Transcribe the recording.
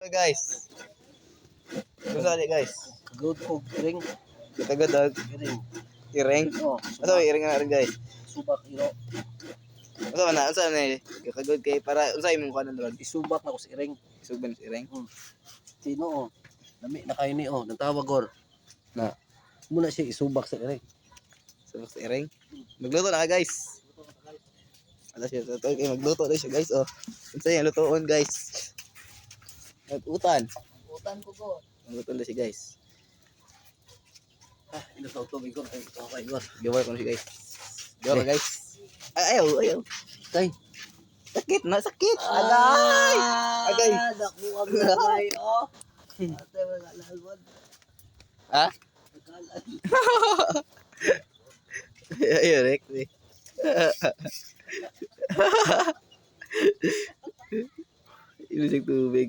Guys. Unsa ni, guys? Kagod og iring. Katagod og Iring. Iring. Oh, Unsa may iring na rin, guys? Subak iro. Unsa man na? Unsa man ni? Kagod kay para unsa imong kuan ron? Isubak na ko sa iring. Isugban sa iring. Sino oh? Lami na kayo ni oh, nagtawag gor. Na muna siya isubak sa iring. Subak sa iring. Magluto na ka, guys. Ala siya, ito kay magluto na siya, guys, oh. Unsa yung lutoon, guys? Nag-utan. Utan ko ko. Magluto na siya, guys. Ah, ino sa tubig ko kay okay gor. Gawa ko na siya, guys. Gawa ka, guys. Ay, ayaw, ayaw. Tay. Sakit na, sakit. Agay! Agay. Naku ang gamay oh. Ate mga lalwan. Ha? Nakalan. Ayaw, Rick. Ilusig tubig.